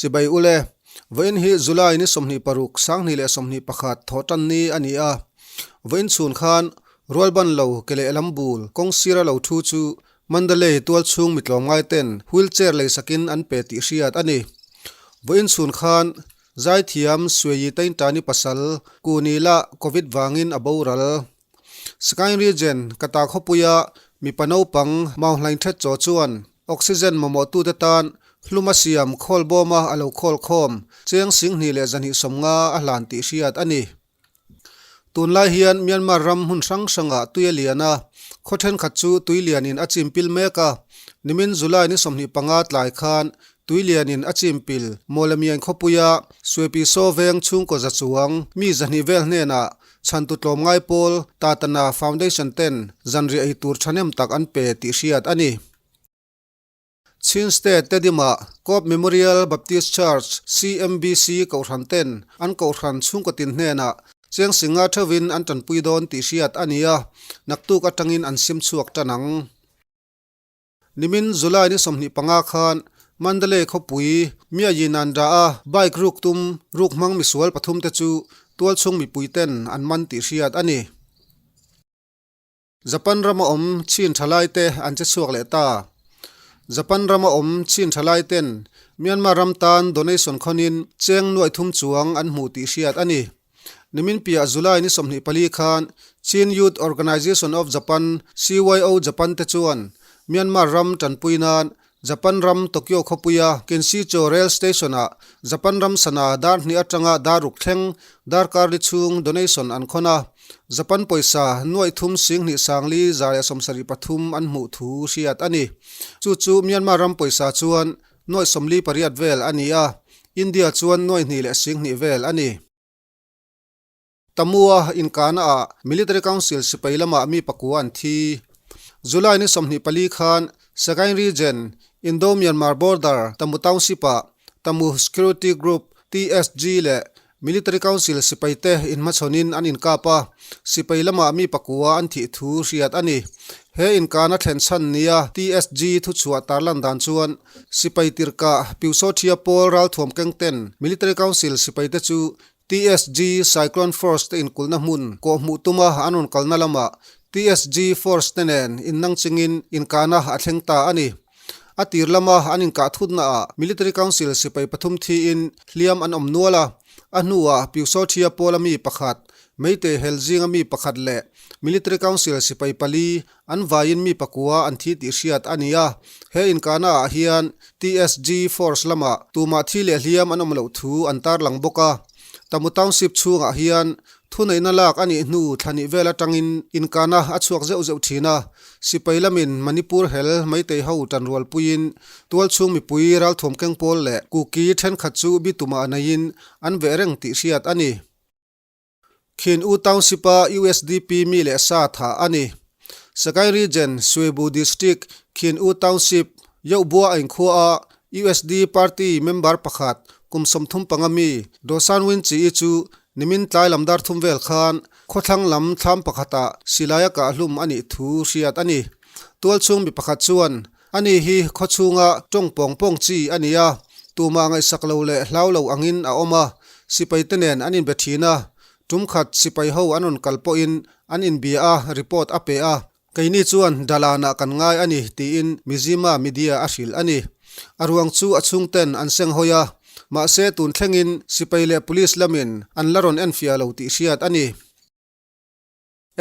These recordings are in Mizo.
Chibai ule, vawiin hi July ni 26, 2021 thawhtan ni a ni a. Vawiin chhun khan Rualban lo ke lehlam bul kawng sira lo thu chu Mandalay tualchhung mi tlawmngai ten wheelchair leisakin an pe tih hriat a ni. Vawiin chhun khan Zaithiam Sueyi Taintani pasal Kunila Covid vangin a boral. Sagaing Region Kata khawpuia mipa naupang Mauhlain Thet Chaw chuan Oxygen mamawhtute tan hluma siam khawl bawma a lo khawl khawm cheng 2250 a hlan tih hriat a ni. Tunlai hian Myanmar ram hmun hrang hrangah tui a lian a, khaw thenkhat chu tui lianin a chimpil mek a. Nimin July ni 25 tlai khan tui lianin a chimpil Mawlamian khawpuia Suepisaw veng chhungkaw za chuang mi 200 vel hnenah chhantu tlawmngai pawl Tatana Foundation ten zanriah ei tur thahnem tak an pe tih hriat a ni. Chin State Tedima Cope Memorial Baptist Church, CMBC, Kohhran ten an Kohhran chhungkaw tin hnenah cheng singa theuhin an tanpui dawn tih hriat a ni a, naktuk atangin an sim chhuak tan ang. Nimin July ni 25 khan Mandalay khawpui Myayinan-ra a bike ruk tum ruk hmang misual pathum te chu tualchhung mipui ten an man tih hriat a ni. Japan rama awm chin thalai te an che chhuak leh ta. Japan rama awm chin thalai ten Myanmar ram tan donation khawnin cheng nuaih thum chuang an hmuh tih hriat a ni. Nimin piah July ni 24 khan Chin Youth Organization of Japan, CYO Japan, te chuan Myanmar ram tanpui nan Japan ram Tokyo khawpuia Kinshicho Rail Station-ah Japan ram sana dar hnih atanga dar ruk thleng darkar li chhung donation an khawn a, Japan pawisa nuaih thum 25 173 an hmuh thu hriat a ni. Chu chu Myanmar ram pawisa chuan nuaih 48 vel a ni a, India chuan nuaih hnih leh 2 vel a ni. Tamua inkahnaah Military Council sipai lamah mi pakua an thi. July ni 24 khan Sagaing Region, Indo-Myanmar Border, Tamu Township-ah Tamu Security Group, TSG, leh Military Council sipaite inhmachhawnin an inkap a, sipai lamah mi pakua an thih thu hriat a ni. He inkahna thlen chhan nia TSG thuchhuah tarlan dan chuan sipai tirhkah Pyusawthia pawl ralthuam kengten Military Council sipaite chu TSG Cyclone Force te inkulhna hmun kawh hmuh tuma an rawn kalna lamah TSG Force te nen innang chingin inkahna a thleng ta a ni. A tir lama an inkah thutnaah Military Council sipai pathum thiin hliam an awm nual a, a hnuah Pyusawthia pawla mi pakhat, Meitei hel zinga mi pakhat leh Military Council sipai pali An vaiin mi pakua an thi tih hriat a ni a, he inkahna ah hian TSG Force lamah tumah thi leh hliam an awm loh thu an tarlang bawk a. Tamu Township chhungah hian thuneihna lak a nih hnu thlanih vel atangin inkahna a chhuak zeuh zeuh thin a, sipai lamin Manipur hel Meitei ho tanrualpuiin tualchhung mipui ralthuam keng pawl leh Kuki thenkhat chu bitumah neiin an veh reng tih hriat a ni. Khin U Township-a USDP mi leh sa thah a ni. Sagaing Region, Swebu District, Khin U Township, Yohbua a inkhuaah USD Party member pakhat kum 35 mi Dosan Win Chi-i chu nimin tlai lam dar thum vel khan khawthlang lam thlam pakhatah silai a kahhlum a nih thu hriat a ni. Tualchhung mi pakhat chuan Ani hi khawchhunga tawng pawng pawng chi a ni a, tumah ngaihsak lo leh hlau lo angin a awm a, sipai te nen an inbe thin a, tum khat sipai ho an rawn kal pawhin an inbia a, report a pe a, keini chuan dalanah kan ngai a ni tiin Mizzima media a hrilh a ni. A ruang chu a chhungten an seng hawi a, mahse tun thlengin sipai leh police lamin an la rawn enfiah lo tih hriat a ni.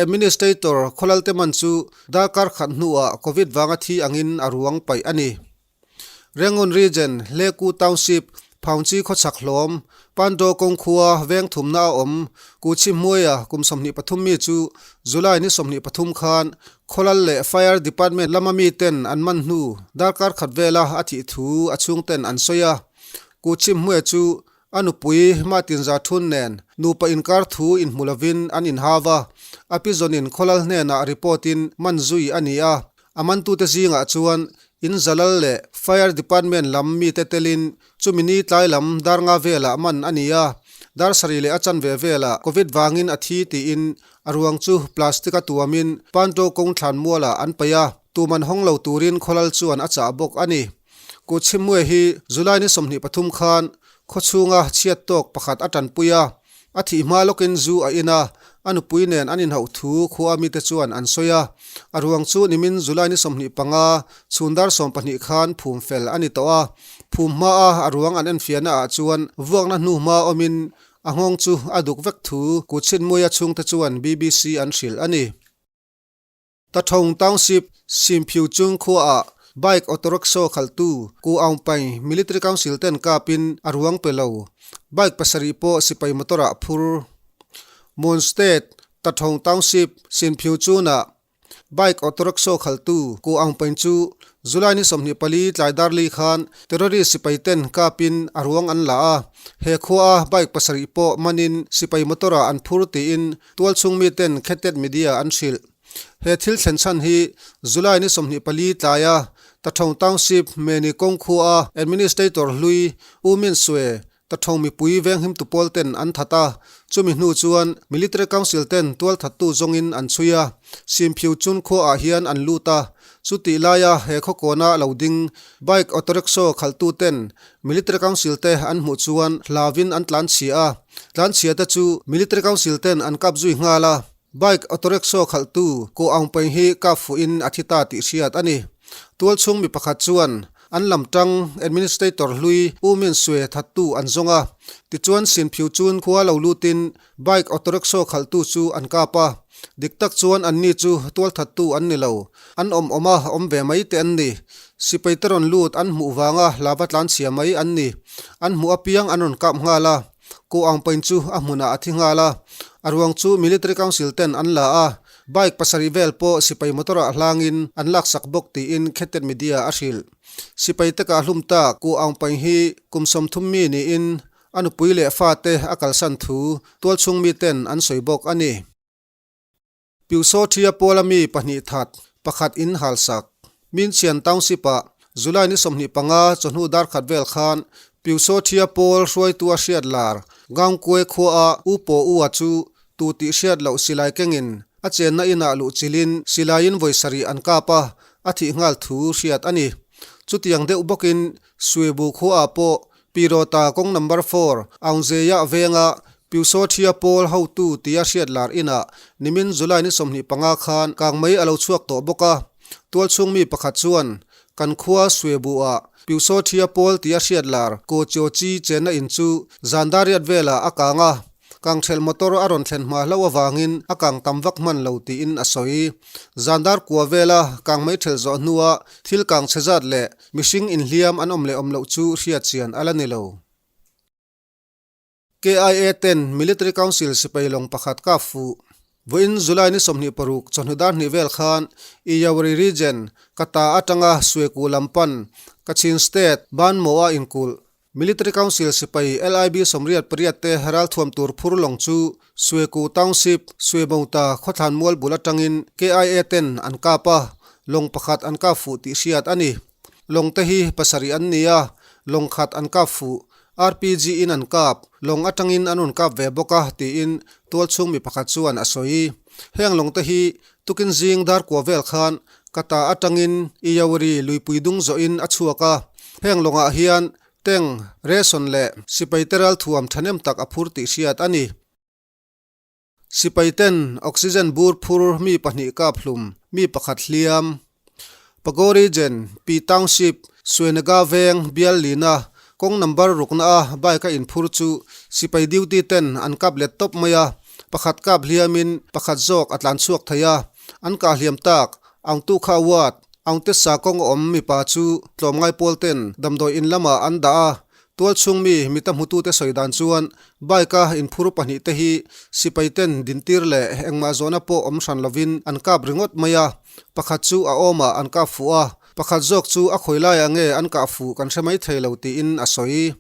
Administrator Khawlalte man chu darkar khat hnuah Covid vanga thi angin a ruang paih a ni. Rangoon Region, Hleku Township, Phaungchi khawchhak hlawm, Pando kawng khua veng thumna a awm, Kuchhi hmuaia kum 23 mi chu July ni 23 khan Khawlal leh Fire Department lama miten an man hnu darkar khat vela a thih thu a chhungten an sawi a. Kuchhi hmuaia chu A nupui Martin Zathun nen nupa inkar thu inhmu lovin an inhau a, a pi zawnin khawlal hnenah report in man zui a ni a, a mantute zingah chuan in zalal leh Fire Department lam mite telin chumi ni tlai lam dar nga velah man a ni a, dar sarih leh a chanve velah Covid vangin a thi tiin a ruang chu plastic a tuamin Panto kawng thlan mualah an paih a, tuman hawng lo turin khawlal chuan a chah bawk a ni. Kuchhimue hi July ni 23 khan khawchhunga chhiat tawk pakhat a tanpui a, a thih hma lawkin zu a in a, a nupui nen an inhauh thu khua mite chuan an sawi a. A ruang chu nimin July ni 25 chhun dar 12 khan phum fel a ni tawh a, phum hmaa a ruang an enfiahna ah chuan vuakna hnu hma awmin a nghawng chu a duk vek thu Kuchhinmuia chhungte chuan BBC an hrilh a ni. Tathong Township, Simphiu chung khuaah bike auto rickshaw khalhtu Ku Aung Paing Military Council ten kapin a ruang pe lo. Bike pasarih pawh sipai motor ah phur. Mon State, Tathong Township, Sinphiu chunah bike auto rickshaw khalhtu Ku Aung Paing chu July ni 24 tlai darli khan terrorist sipai ten kapin a ruang an la a. He khuaa bike pasarih pawh manin sipai motor ah an phur tiin tualchhung miten Khetet Media an hrilh. He thil thlen chhan hi July ni 24 tlaia Tathong Township Meni kawng khua Administrator hlui U Min Swe Tathong mipui venghim tu pawl ten an that a, chumi hnu chuan Military Council ten tual thattu zawngin an chhui a, Simphiu chun khuaah hian an lut a, chutih laia he khawkawna lo ding bike auto rickshaw khalhtu ten Military Council te an hmuh chuan hlauin an tlanchhia a, tlanchhia te chu Military Council ten an kap zui nghal a. Bike auto rickshaw khalhtu Ko Aung Paing hi kap fuhin a thi ta tih hriat a ni. Tualchhung mi pakhat chuan an lam tang administrator hlui U Min Swe thattu an zawng a, tichuan Sinphiu chun khua lo lutin bike auto rickshaw khalhtu chu an kap a. Dik tak chuan anni chu tual thattu an ni lo, an awm awm a awm ve mai te an ni. Sipai te rawn lut an hmuh vanga lava tlanchhia mai an ni. An hmuh apiang an rawn kap nghal a. Ko Aung Paing chu a hmunah a thi nghal a, a ruang chu Military Council ten an la a, bike pasarih vel pawh sipai motor ah hlangin an laksak bawk tiin Khetet Media a hrilh. Sipai te kah hlum tak Ko Aung Paing hi kum 30 mi niin a nupui leh fate a kalsan thu tualchhung miten an sawi bawk a ni. Pyusawthia Pawla mi pahnih that pakhat in halsak. Minchian Township-ah July ni 25 chawhnu dar khat vel khan Pyusawthia Pawl hruaitu a hriat lar Gaungkue khuaah U Paw U-a chu tu tih hriat loh silai kengin a chenna inah luh chilin silaiin vawi sarih an kap a, a thih nghal thu hriat a ni. Chutiang deuh bawkin Suibu khuaah pawh Pirota kawng number four Aungzeia venga Pyusawthia pawl hotu tia hriat lar inah nimin July ni 25 khan kangmei a lo chhuak tawh bawk a. Tualchhung mi pakhat chuan kan khua Suebu-ah Pyusawthia pawl tia hriat lar Ko Chio Chi chenna in chu zan dariat velah a kang a. Kangthelh motor a rawn thlen hma hlauh avangin a kang tam vak hman lo tiin a sawi. Zan dar kua vela kangmei thelh zawh hnua thil kang chhe zat leh mihring inhliam an awm leh awm loh chu hriat chian a la ni lo. KIA ten Military Council sipai lawng pakhat kap fuh. Vawiin July ni 26 chawhnu dar hnih vel khan Iyawari Region, Kata atanga Sueku lam pan Kachin State, Banmaw-a inkulh Military Council sipai LIB 88 te ralthuam tur phur lawng chu Sueku Township, Suebota khawthlan mual bul atangin KIA ten an kap a, lawng pakhat an kap fuh tih hriat a ni. Lawng te hi pasarih an ni a, lawng khat an kap fuh, RPG in an kap, lawng atangin an rawn kap ve bawk a tiin tualchhung mi pakhat chuan a sawi. Heng lawng te hi tukin zing dar kua vel khan Kata atangin Iyawari luipui dung zawhin a chhuak a, heng lawngah hian tank, ration leh sipai te ralthuam thahnem tak a phur tih hriat a ni. Sipai ten oxygen bur phur mi pahnih kap hlum, mi pakhat hliam. Pagori Gen Pi Township, Suenaga veng bial lina kawng number rukna a bike a inphur chu sipai duty ten an kap let tawp mai a, pakhat kap hliamin pakhat zawk a tlan chhuak thei a. An kah hliam tak, Aungtu kha ward, Aungte sa kawng a awm mipa chu tlawmngai pawl ten damdawi in lamah an dah a, tualchhung mi mita hmutute sawi dan chuan bike a inphur pahnih te hi sipai ten dintir leh engmah zawhna pawh awm hran lovin an kap ringawt mai a, pakhat chu a awmah an kap fuh a, pakhat zawk chu a khawi laiah nge an kah fuh kan hre mai thei lo tiin a sawi.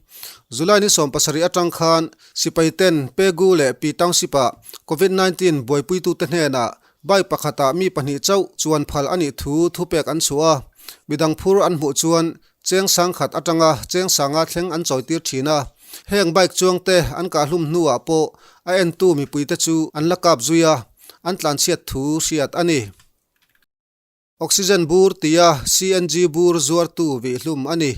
July ni 70 atang khan Sipai ten Pegu leh Pi Township-ah Covid 19 buaipuitute hnenah bike pakhatah mi pahnih chauh chuan phal a nih thu thupek an chhuah a, midang phur an hmuh chuan cheng sangkhat atanga cheng sanga thleng an chawitir thin a. Heng bike chuangte an kahhlum hnuah pawh a entu mipuite chu an la kap zui a, an tlanchhiat thu hriat a ni. Oxygen bur tia CNG bur zuartu vihhlum a ni.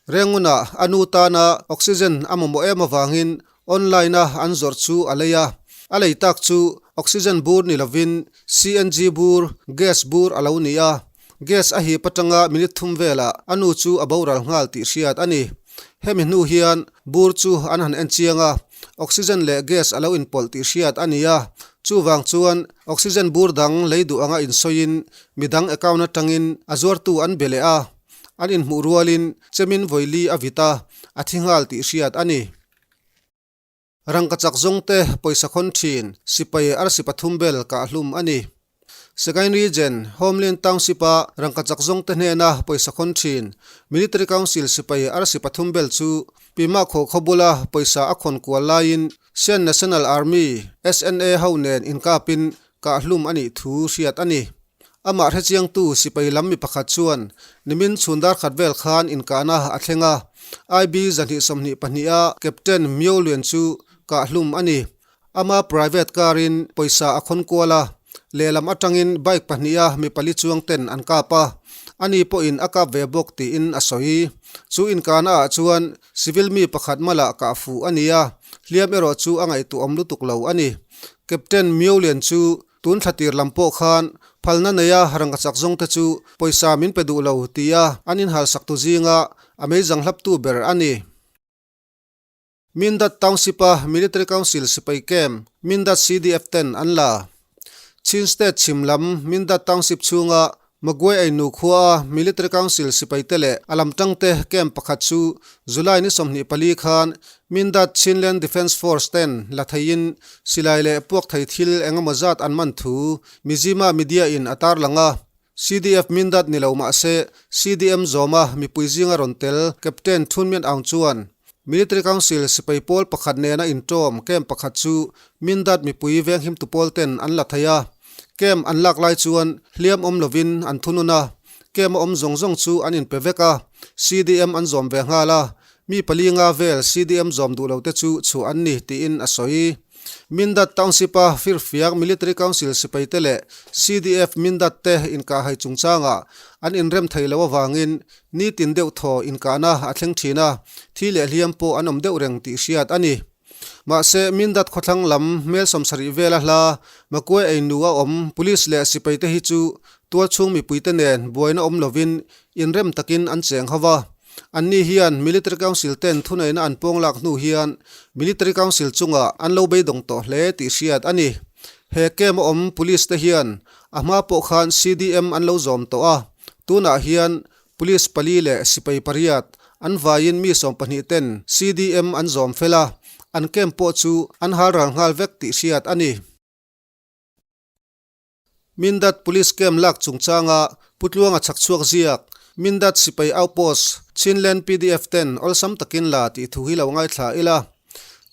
Rengunah a nu tana oxygen a mamawh em avangin online-a an zawrh chu a lei a. A lei tak chu oxygen bur ni lovin CNG bur, gas bur a lo ni a. Gas a hip atanga minute thum velah a nu chu a boral nghal tih hriat a ni. Hemi hnu hian bur chu an han en chiang a, oxygen leh gas a lo inpawlh tih hriat a ni a. Chuvang chuan oxygen bur dang lei duh anga insawiin midang account atangin a zuartu an be leh a. An inhmuh rualin chemin vawili a vit a, a thi nghal tih hriat a ni. Rangkachak zawngte pawisa khawn thin sipai arsi pathum bel kah hlum a ni. Sagaing Region, Homeland Township-a rangkachak zawngte hnena pawisa khawn thin Military Council sipai arsi pathum bel chu Pima khaw khaw bula pawisa a khawn kual laiin Shan National Army, SNA, ho nen inkapin kah hlum a nih thu hriat a ni. Amah hrechiangtu sipai lam mi pakhat chuan nimin chhun dar khat vel khan inkahna a thleng a, IB 222 a Captain Myo Luen chu kah hlum a ni. Ama private car in pawisa a khawn kual a, lehlam atangin bike pahniha mi pali chuang ten an kap a, ani pawhin a kap ve bawk tiin a sawi. Chu inkahna ah chuan civil mi pakhat malah kah fuh a ni a, hliam erawh chu a ngaihtuahawm lutuk lo a ni. Captain Myo Luen chu Tun thla tir lam pawh khan phalna neia rangkachak zawngte chu pawisa min pe duh lo tia an inhalsak tu zinga a meizang hlaptu ber a ni. Mindat Township-a Military Council sipai camp Mindat CDF ten an la. Chin State chhim lam Mindat Township chhunga Magwe Ainu khuaa Military Council sipaite leh a lamtangte camp pakhat chu July ni 24 khan Mindat Chinland Defence Force ten la theiin silai leh puak thei thil eng emaw zat an man thu Mizzima media in a tarlang a. CDF Mindat ni lo mah se CDM zawma mipui zinga rawn tel Captain Thun Myat Aung chuan Military Council sipai pawl pakhat nena intawm camp pakhat chu Mindat mipui venghimtu pawl ten an la thei a. Camp an lak lai chuan hliam awm lovin an thunun a, camp a awm zawng zawng chu an inpe vek a, CDM an zawm ve nghal a, mi pali nga vel CDM zawm duh lote chu chhuah an ni tiin a sawi. Mindat Township-a Firfiak Military Council sipaite leh CDF Mindat te inkahhai chungchangah an inrem thei lo avangin nitin deuh thaw inkahna a thleng thin a, thi leh hliam pawh an awm deuh reng tih hriat a ni. Mahse, Mindat khawthlang lam hmel 70 vela hla Makue Einu a awm Police leh sipaite hi chu tualchhung mipuite nen buaina awm lovin inrem takin an cheng ho va. Anni hian Military Council ten thuneihna an pawng lak hnu hian Military Council chungah an lo beidawng tawh hle tih hriat a ni. He camp a awm Police te hian a hma pawh khan CDM an lo zawm tawh a, tunah hian Police pali leh sipai pariat an vaiin mi 12 ten CDM an zawm fel a, an camp pawh chu an hal ral nghal vek tih hriat a ni. Mindat Police camp lak chungchanga Pu Tluanga chhak chhuak ziak, Mindat sipai outpost Chinland pdf ten awlsam takin la tih thu hi lo ngaithla ila.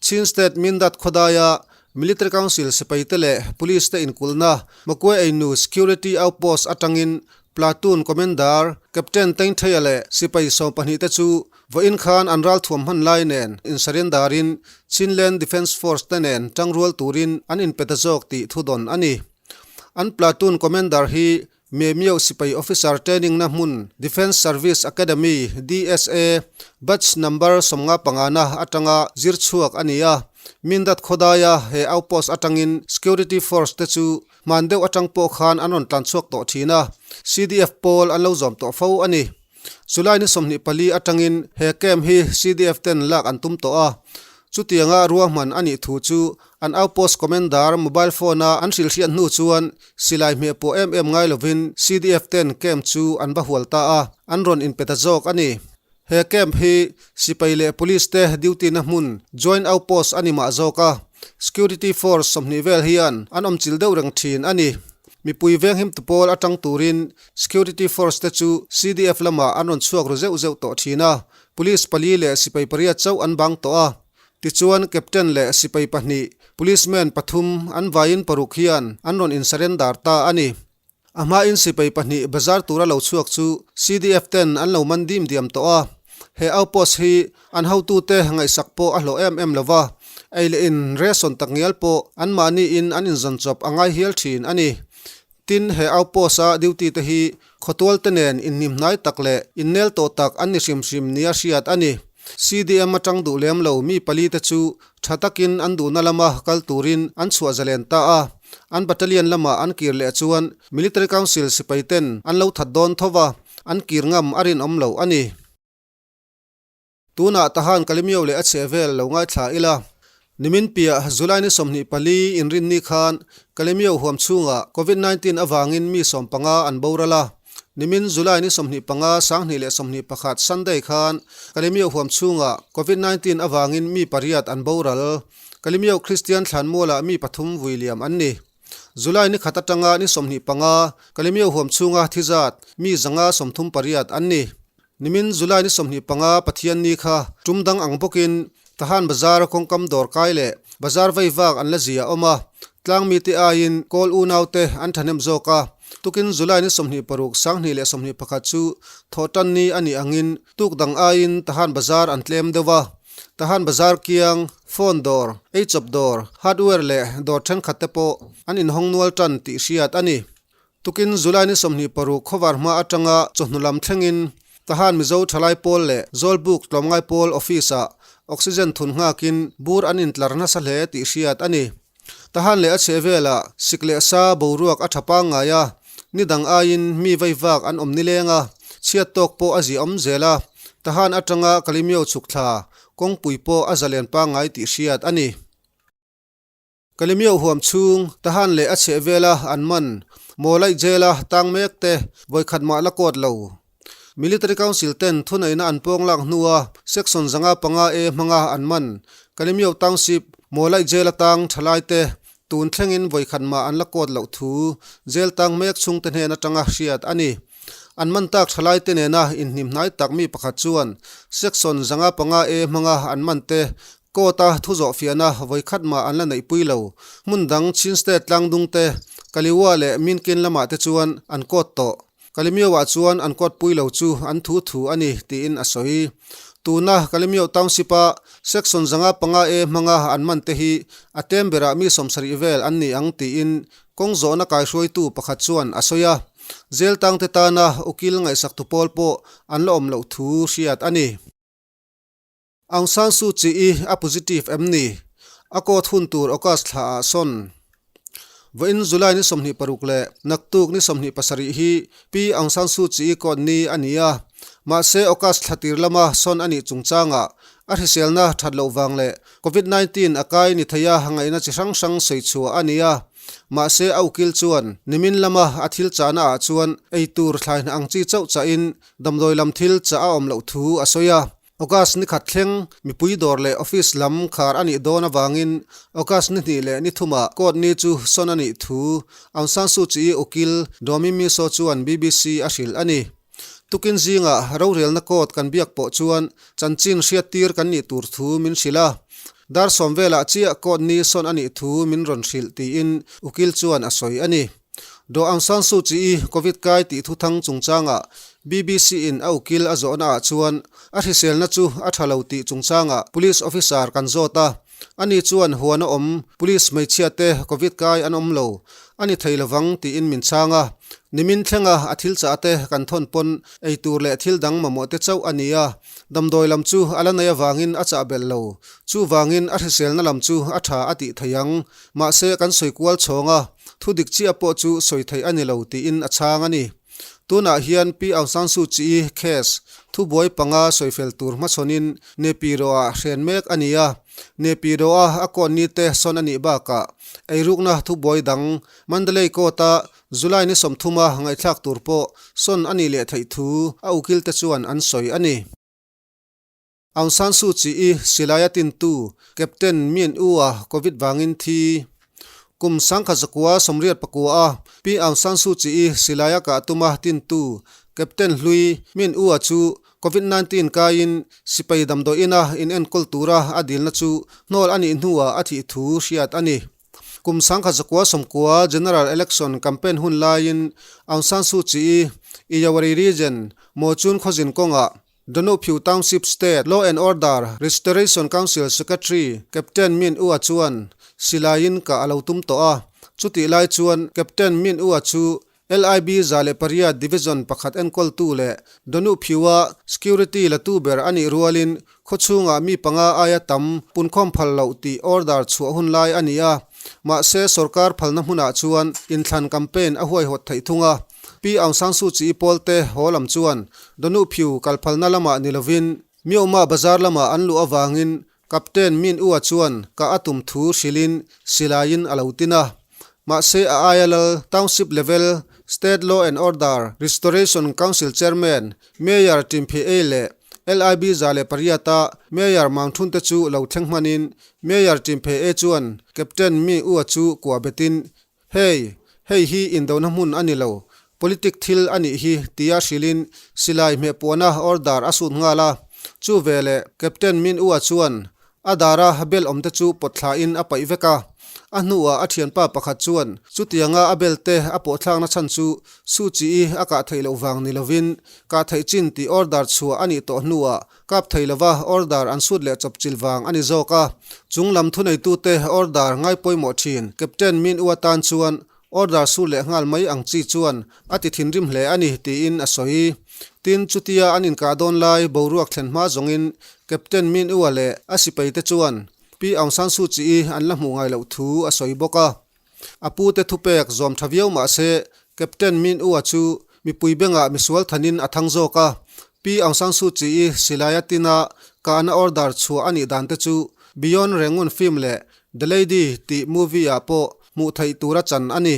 Chin State Mindat khawdaia Military Council sipaite leh Police te inkulhna Makwe Einu Security Outpost atangin Platoon Commander Captain Tengtheia leh sipai 12 te chu vawiin khan an ralthuam hman lai nen insurrender-in Chinland Defence Force te nen tangrual turin an inpe ta zawk tih thudawn a ni. An Platoon Commander hi Memio sipai officer training na hmun Defence Service Academy, DSA, batch number 55 na atanga zir chhuak a ni a. Mindat khawdaia he outpost atangin security force te chu hman deuh atang pawh khan an rawn tlan chhuak tawh thin a, CDF pawl an lo zawm tawh fo a ni. July ni 24 atangin he camp hi CDF ten lak an tum tawh a, chutianga ruahman a nih thu chu An outpost commander mobile phone a an hrilhhriat hnu chuan silai hmeh pawh em em ngai lovin CDF ten camp chu an va hual ta a, an rawn inpe ta zawk a ni. He camp hi sipai leh police te duty na hmun joint outpost a ni mah zawk a, security force 20 vel hian an awm chil deuh reng thin a ni. Mipui venghim tu pawl atang turin security force te chu CDF lamah an rawn chhuak ru zeuh zeuh tawh thin a, police pali leh sipai pariat chauh an bang tawh a. Tichuan Captain leh sipai pahnih, policeman pathum an vaiin paruk hian an rawn insurrender ta a ni. A hmain sipai pahnih bazar tura lo chhuak chu CDF ten an lo man dim diam tawh a. He outpost hi an hotute ngaihsak pawh a hlawh em em lo va, ei leh in ration tak ngial pawh anmahniin an inzawn chawp a ngai hial thin a ni. Tin, he outpost-a duty te hi khawtual te nen inhnimhnai tak leh innel tawh tak an ni hrim hrim nia hriat a ni. CDM atang duh lem lo mi pali te chu tha takin an duhna lama kal turin an chhuah zalen ta a. An battalion lama an kir leh chuan Military Council sipai ten an lo that dawn tho va, an kir ngam a rinawm lo a ni. Tunah Tahan Kalimio leh a chheh vel lo ngaithla ila. Nimin piah July ni 24 inrinni khan Kalimio huam chhungah Covid 19 avangin mi 15 an boral a. Nimin July ni 25 2021 Sunday khan Kalimio huam chhungah Covid 19 avangin mi pariat an boral. Kalimio Kristian thlanmualah mi pathum vui liam an ni. July ni khat atanga ni 25 Kalimio huam chhunga thi zat mi 138 an ni. Nimin July ni 25 Pathianni kha tum dang ang bawkin Tahan Bazar kawngkam dawr kai leh bazar vei vak an la zia awm a, tlang mite aiin kawl unaute an thahnem zawk a. Tukin July ni 26 2021 chu thawhtanni a nih angin tuk dang aiin Tahan Bazar an tlem deuh a. Tahan Bazar kiang, phone dawr, eichawp dawr, hardware leh dawr thenkhat te pawh an inhawng nual tan tih hriat a ni. Tukin July ni 26 khawvar hma atanga chawhnu lam thlengin Tahan Mizo Thalai Pawl leh Zawlbuk Tlawmngai Pawl Office-ah Oxygen thun nghakin bur an intlar nasa hle tih hriat a ni. Tahan leh a chheh velah sik leh sa boruak a tha pangngai a, ni dang aiin mi veivak an awm nileng a, chhiat tawk pawh a ziahawm zel a, Tahan atanga Kalimio chhuk thla kawngpui pawh a zalen pangngai tih hriat a ni. Kalimio huam chhung, Tahan leh a chheh vela an man, Mawlaih Jail-a tang mek te vawikhat mah la kawt lo. Military Council ten thuneihna an pawng lak hnua Section 505 A hmanga an man, Kalimio Township, Mawlaih Jail-a tang thalai te tun thlengin vawikhat mah an la kawt loh thu jail tang mek chhungte hnen atanga hriat a ni. An man tak thalai te nena inhnimhnai tak mi pakhat chuan Section 505 A hmanga an man te Court-a thu zawh fiahna vawikhat mah an la neihpui lo. Hmun dang Chin State tlangdung te, Kaliua leh Minkin lamah te chuan an court tawh. Kalimio-ah chuan an court pui lo chu an thu thu a ni, tiin a sawi. Tuna Kalimio Township-a Section 505 A hmanga an man te hi a tlem berah mi 70 vel an ni ang tiin kawng zawhna kaihruaitu pakhat chuan a sawi a. Jail tangte tana ukil ngaihsaktu pawl pawh an la awm loh thu hriat a ni. Aung San Suu Kyi a positive em ni? A court hun tur August thla ah sawn. Vawiin July ni 26 leh naktuk ni 27 hi Pi Aung San Suu Kyi court ni a ni a. Mahse August thla tir lama sawn a nih chungchangah a hriselna that loh vang leh Covid 19 a kai ni thei a ngaihna chi hrang hrang sawi chhuah a ni a. Mahse a ukil chuan nimin lama a thil chahna ah chuan eitur thlai hna ang chi chauh chahin damdawi lam thil chah a awm loh thu a sawi a. August ni khat thleng mipui dawr leh office lam khar a nih dawn avangin August ni hnih leh ni thumah court ni chu sawn a nih thu Aung San Suu Kyi ukil Domi Miso chuan BBC a hrilh a ni. Tukin zingah rorelna court kan biak pawh chuan chanchin hriattir kan nih tur thu min hrilh a, dar sawm velah chiah court ni sawn a nih thu min rawn hrilh tiin ukil chuan a sawi a ni. Daw Aung San Suu Kyi Covid kai tih thuthang chungchangah BBC in a ukil a zawhna ah chuan a hriselna chu a tha lo tih chungchangah police officer kan zawt a, ani chuan huan a awm police hmeichhia te Covid kai an awm lo a ni thei lovang tiin min chhang a, nimin thlenga a thil chah te kan thawn pawn eitur leh thil dang mamawh te chauh a ni a, damdawi lam chu a la nei avangin a chah belh lo, chuvangin a hriselna lam chu a tha a tih thei ang. Mahse kan sawi kual chhawng a, thu dik chiah pawh chu sawi theih a ni lo tiin a chhang a ni. Tunah hian Pi Aung San Suu Kyi case thubuai panga sawi fel tur hmachhawnin Naypyidaw-ah hren mek a ni a. Naypyidaw-a a court ni te sawn a nih bakah eirukna thubuai dang Mandalay Court-a July ni 30-a ngaihthlak tur pawh sawn a nih leh theih thu a ukil te chuan an sawi a ni. Aung San Suu Kyi silai a tintu Captain Myint U-a Covid vangin thi. Kum 1984 a Pi Aung San Suu Kyi silai a kah tuma tintu Captain hlui Myint U-a chu Covid 19 kaiin sipai damdawi ina inenkawl tura a dilna chu hnawl a nih hnuah a thih thu hriat a ni. Kum 1990 General Election campaign hun laiin Aung San Suu Kyi Iyawari Region Mochun khawzin kawngah Danuphiu Township State Law and Order Restoration Council Secretary Captain Myint U-a chuan silaiin kah a lo tum tawh a. Chutih lai chuan Captain Min U-a chu LIB 108 Division pakhat enkawltu leh Donu Phiua security latu ber a nih rualin khawchhungah mi panga aia tam punkhawm phal loh tih order chhuah hun lai a ni a. Mahse, sorkar phalna hmunah chuan inthlan campaign a huaihawt theih thung a. Pi Aung San Suu Kyi pawlte haw lam chuan Donu Phiu kal phalna lamah ni lovin Myanmar bazar lamah an luh avangin Captain Min Ua chuan ka a tum thu hrilhin silaiin a lo tin a. Mahse a aia lal Township Level State Law and Order Restoration Council Chairman Mayor Tim Phe Ei leh LIB 108 a Mayor Maung Thun te chu lo thleng hmanin Mayor Tim Phe Ei chuan Captain Min Ua chu kuah betin Hei, hei hi indona hmun a ni lo, politic thil a nih hi, tia hrilhin silai hmehpuahna order a sut nghal a. Chu veleh Captain Min Ua chuan a dara bel awmte chu pawt thlain a paih vek a. A hnuah a thianpa pakhat chuan chutianga a belte a pawhthlakna chhan chu Suu Kyi a kah theih loh vang ni lovin kah theih chin tih order chhuah a nih tawh hnuah Kap thei lova order an sut leh chawp chil vang a ni zawk a, chung lam thuneitute order ngai pawimawh thin Captain Min U atan chuan order sut leh nghal mai ang chi chuan a ti thinrim hle a ni tiin a sawi. Tin, chutia an inkah dawn lai boruak thlen hma zawngin Captain Min U-a leh a sipaite chuan Pi Aung San Suu Kyi an la hmuh ngai loh thu a sawi bawk a. A pute thupek zawm tha viau mah se, Captain Min U-a chu mipui bengah misual thanin a thang zawk a. Pi Aung San Suu Kyi-i silai a tina kahna order chhuah a nih dan te chu Beyond Rangoon film leh The Lady tih movie-ah pawh hmuh theih tura chan a ni.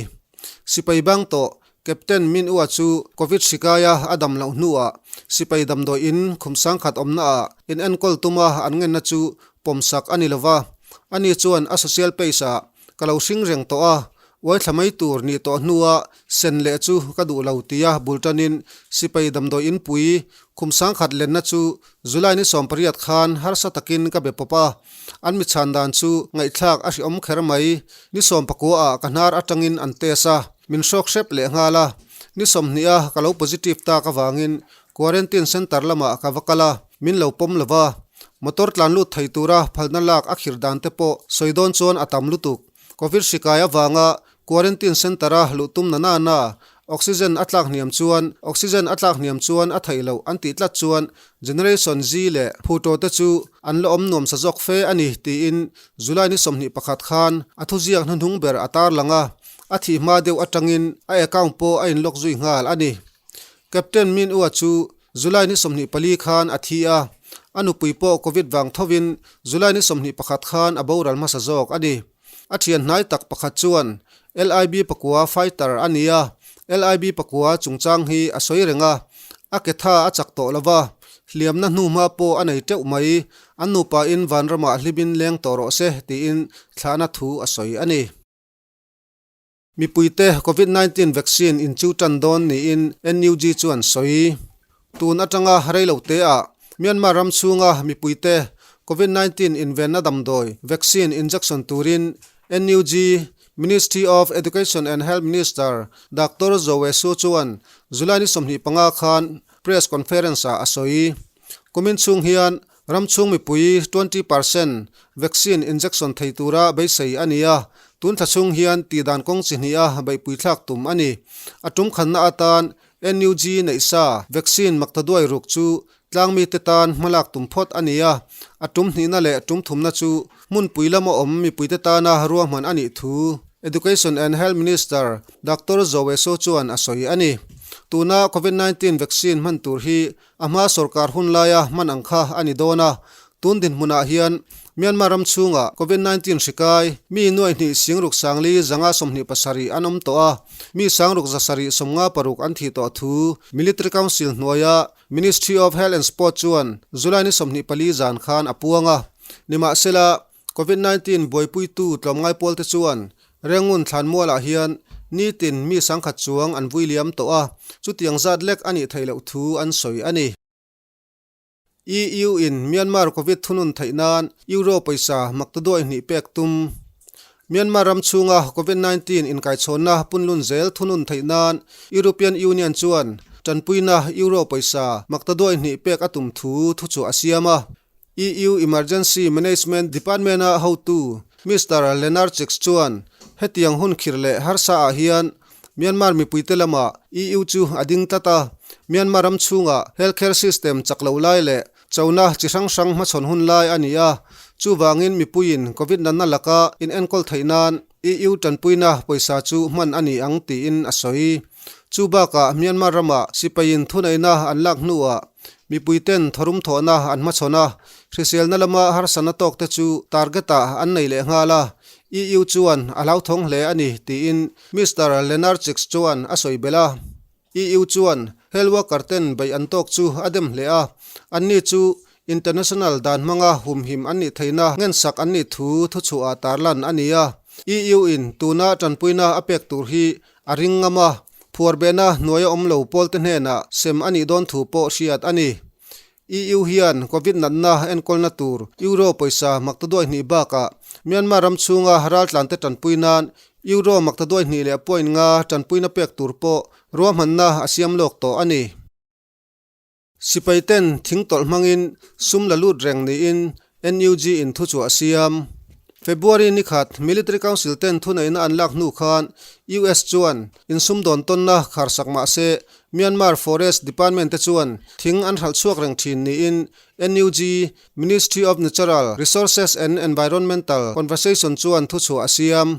Sipai bang tawh Captain Min U-a chu Covid hrikaia a dam loh hnuah sipai damdawi in khum sangkhat awmnaah inenkawl tuma an ngenna chu pawmsak a ni lova. Ani chuan a social page-ah Ka lo hring reng tawh a, uaithla mai tur nih tawh hnua sen leh chu ka duh lo tia bul tanin sipai damdawi inpui khum sangkhat lenna chu July ni 18 khan harsa takin ka be pawp a, an mi chhan dan chu ngaihthlak a hrehawm kher mai. Ni 19 ah ka hnar atangin an test a, min hrawk hrep leh nghal a, ni 20 a ka lo positive tak avangin Quarantine Centre lamah ka va kal a, min lo pawm lo va. Motor tlan lut thei tura phalna lak a khir dan te pawh sawi dawn chuan a tam lutuk. Covid hri kai avanga Quarantine Centre-a luh tum na na na, Oxygen a tlak hniam chuan Oxygen a tlak hniam chuan a theih loh an tih tlat chuan Generation Z leh Phuto te chu an la awm nuamsa zawk fe a ni tiin July ni 21 khan a thuziak hnuhnung ber a tarlang a, a thih hma deuh atangin a account pawh a inlock zui nghal a ni. Captain Min Ua chu July ni 24 khan a thi a, a nupui pawh Covid vang thovin July ni 21 khan a boral hmasa zawk a ni. A thian hnai tak pakhat chuan LIB pakua fighter a ni a, LIB pakua chungchang hi a sawi reng a, a ke tha a chak tawh lo va, hliamna hnuhma pawh a nei teuh mai, an nupain vanramah hlimin leng tawh rawh se tiin thlahna thu a sawi a ni. Mipuite Covid 19 vaccine inchiu tan dawn niin NUG chuan sawi. Tun atanga reiloteah Myanmar ram chhunga mipuite Covid 19 invenna damdawi vaccine injection turin NUG Ministry of Education and Health Minister Doctor Zoe Su chuan July ni 25 khan press conference ah a sawi. Kumin chhung hian Ram chhung mipui 20% vaccine injection thei tura beisei a ni a, tun thla chhung hian tihdan kawng chi hnih a beihpui thlak tum a ni. A tum khanna atan NUG neihsa vaccine maktaduai ruk chu tlangmite tan hmalak tum phawt a ni a, a tum hnihna leh tum thumna chu hmunpui lama awm mipuite tana ruahman a nih thu Education and Health Minister Doctor Zoe Saw chuan a sawi a ni. Tuna Covid 19 vaccine hman tur hi A hma sorkar hun laia hman ang kha a ni dawn a, tun dinhmunah hian Myanmar ram chhungah Covid 19 hri kai mi nuai hnih singruk sangli zanga 27 an awm tawh a, mi sangruk zasarih 56 an thih tawh thu Military Council hnuaia Ministry of Health and Sport chuan July ni 24 zan khan a puang a. Nimahsela, Covid 19 buaipuitu tlawmngai pawlte chuan Rengun thlanmualah hian nitin mi sangkhat chuang an vui liam tawh a, chutiang zat lek a nih theih loh thu an sawi a ni. EU in Myanmar Covid thunun theih nan Euro pawisa maktaduai hnih pek tum. Myanmar ram chhunga Covid 19 inkaichhawnna punlun zel thunun theih nan European Union chuan tanpuina Euro pawisa maktaduai hnih pek a tum thu thuchhuah a siam a. EU Emergency Management Department-a hotu Mister Lenarcic chuan Hetiang hun khirh leh harsa ah hian Myanmar mipuite lamah EU chu a ding tlat a, Myanmar ram chhungah healthcare system chak loh lai leh chona chi hrang hrang hmachhawn hun lai a ni a, chuvangin mipuiin Covid natna laka inenkawl theih nan EU tanpuina pawisa chu hman a ni ang tiin a sawi. Chu bakah Myanmar ramah sipaiin thuneihna an lak hnuah mipuiten thawrum thawhna an hmachhawn a, hriselna lama harsatna tawkte chu target-ah an nei leh nghal a, EU chuan a hlauthawng hle a ni tiin Mister Lenarcic chuan a sawi belh a. EU chuan health worker ten beih an tawk chu a dem hle a, anni chu international dan hmanga humhim an nih theihna ngensak an nih thu thuchhuah tarlan a ni a. EU in tuna tanpuina a pek tur hi a ring ngam a, phuarbehna hnuaia awm lo pawlte hnenah sem a nih dawn thu pawh hriat a ni. EU hian Covid natna enkawlna tur Euro pawisa maktaduai hnih bakah Myanmar ram chhunga raltlante tanpui nan Euro maktaduai hnih leh point nga tanpuina pek tur pawh ruahmanna a siam lawk tawh a ni. Sipai ten thing tawlh hmangin sum la lut reng niin NUG in thuchhuah a siam. February ni khat Military Council ten thuneihna an lak hnu khan US chuan insumdawn tawnna kharsak mah se Myanmar Forest Department te chuan thing an hralh chhuak reng thin niin NUG Ministry of Natural Resources and Environmental Conversation chuan thuchhuah a siam.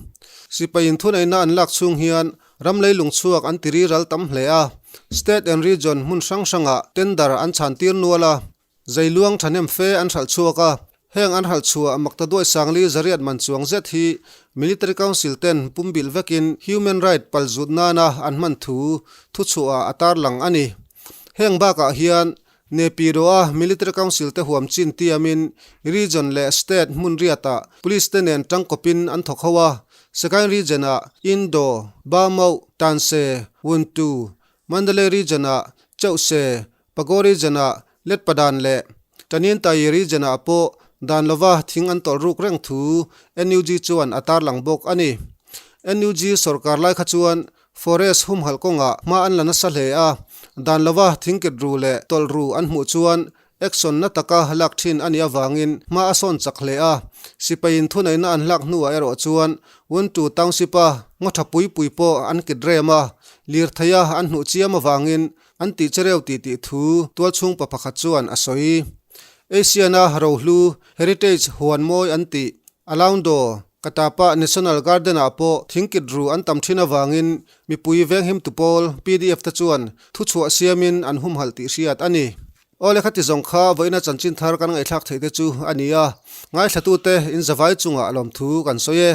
Sipaiin thuneihna an lak chhung hian ram leilung chhuak an tiri ral tam hle a, State and Region hmun hrang hrangah tender an chhantir nual a. Zeiluang thahnem fe an hralh chhuak a, heng an hralh chhuah Makta Duai Sangli zariat man chuang zet hi Military Council ten pumbilh vekin Human Right palzut nana an hman thu thuchhuah a tarlang a ni. Heng bakah hian Nepiroa Military Council te huam chin tiamin Region leh State hmun riatah Police te nen tangkawpin an thawk ho a, Sagaing Region-ah Indo, Bamauh, Tanse, Wuntu, Mandalay Region-ah Chauhse, Pago Region-ah Letpadan leh Taninthayi Region-ah pawh dan lova thing an tawlh ruk reng thu NUG chuan a tarlang bawk a ni. NUG sorkar lai kha chuan forest humhalh kawngah hma an la nasa hle a, dan lova thingkit ru leh tawlh ru an hmuh chuan action na taka lak thin a nih avangin hma a sawn chak hle a. Sipaiin thuneihna an hlak hnuah erawh chuan Wuntu Township-a ngaw tha pui pui pawh an kit rem a, lirtheia an hnuh chiam avangin An tih chereu tih tih thu tualchhung pa pakhat chuan a sawi. Asian-a rohlu, heritage, huan mawi an tih, Alaundo, Katapa National Garden-ah pawh thingkit ru an tam thin avangin mipui venghimtu pawl, pdf, te chuan thuchhuah siamin an humhalh tih hriat a ni. Aw le khati zawng kha vawiina chanchin thar kan ngaihthlak theih te chu a ni a, ngaithlatute in zavai chungah lawmthu kan sawi e.